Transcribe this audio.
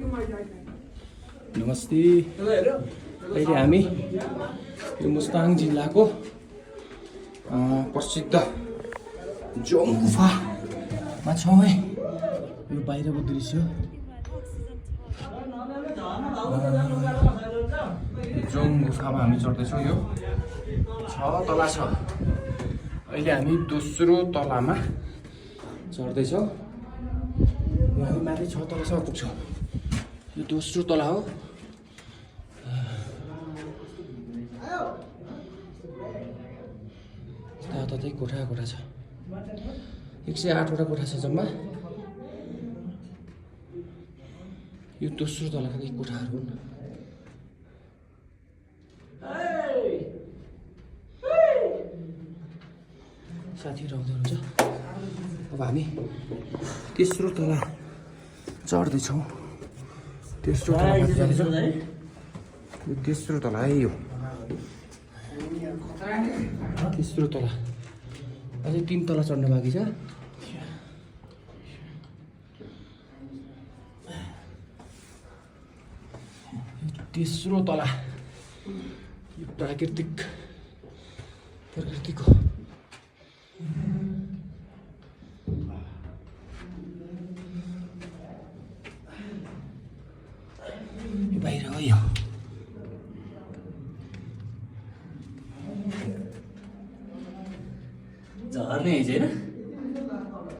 नमस्ते। अहिले हामी यो मुस्ताङ जिल्लाको प्रसिद्ध जोङ गुफामा छौँ है। यो बाहिरको दृश्य जोङ गुफामा हामी चढ्दैछौँ। यो 6 तला छ। अहिले हामी दोस्रो तलामा चढ्दैछौँ। हामी माथि 6 तलासम्म पुग्छौँ। यो दोस्रो तला हो। यताउता कोठा छ। 108वटा कोठा छ जम्मा। यो दोस्रो तलाका केही कोठाहरू हुन्। साथीहरू आउँदै हुन्छ। अब हामी तेस्रो तला चढ्दैछौँ। तेस्रो तला जाँदैछौँ। यो तेस्रो तला है। यो तेस्रो तला अझै 3 तला चढ्न बाँकी छ। तेस्रो तला यो प्रकृतिको बाहिर हो। यो झर्ने होइन